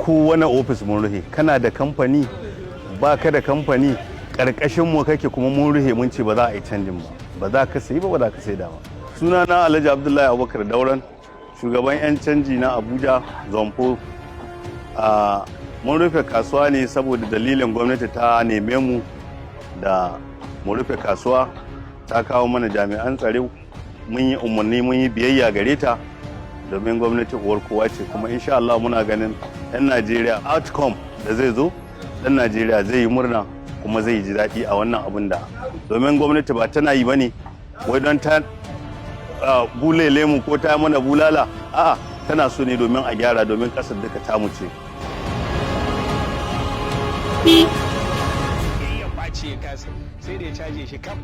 Kowane ofis mun rufe. Kana da kamfani, ba ka da kamfani, ƙarƙashin mu kake, kuma mun rufe, mun ce ba za a yi canjin ba, ba za ka sayi ba, ba za ka saida ba. Suna na Alhaji Abdullahi Abubakar Dauran, shugaban 'yan canji na Abuja Zompo. A mun rufe kasuwa ne saboda dalilin gwamnati ta neme mu da mu rufe kasuwa. Ta kawo mana jami'an tsaro. Mun yi umarni, mun yi biyayya gare ta, domin gwamnati uwar kowa ce. Kuma insha Allah muna ganin 'yan Najeriya, outcome da zai zo, ɗan Najeriya zai yi murna kuma zai ji daɗi a wannan abin da, domin gwamnati ba tana yi bane wai don ta bulele mu ko ta mana bulala. A'a, tana so ne domin a gyara, domin ƙasar duka tamu ce. Ya kwace kasa, sai da ya caje shi kam.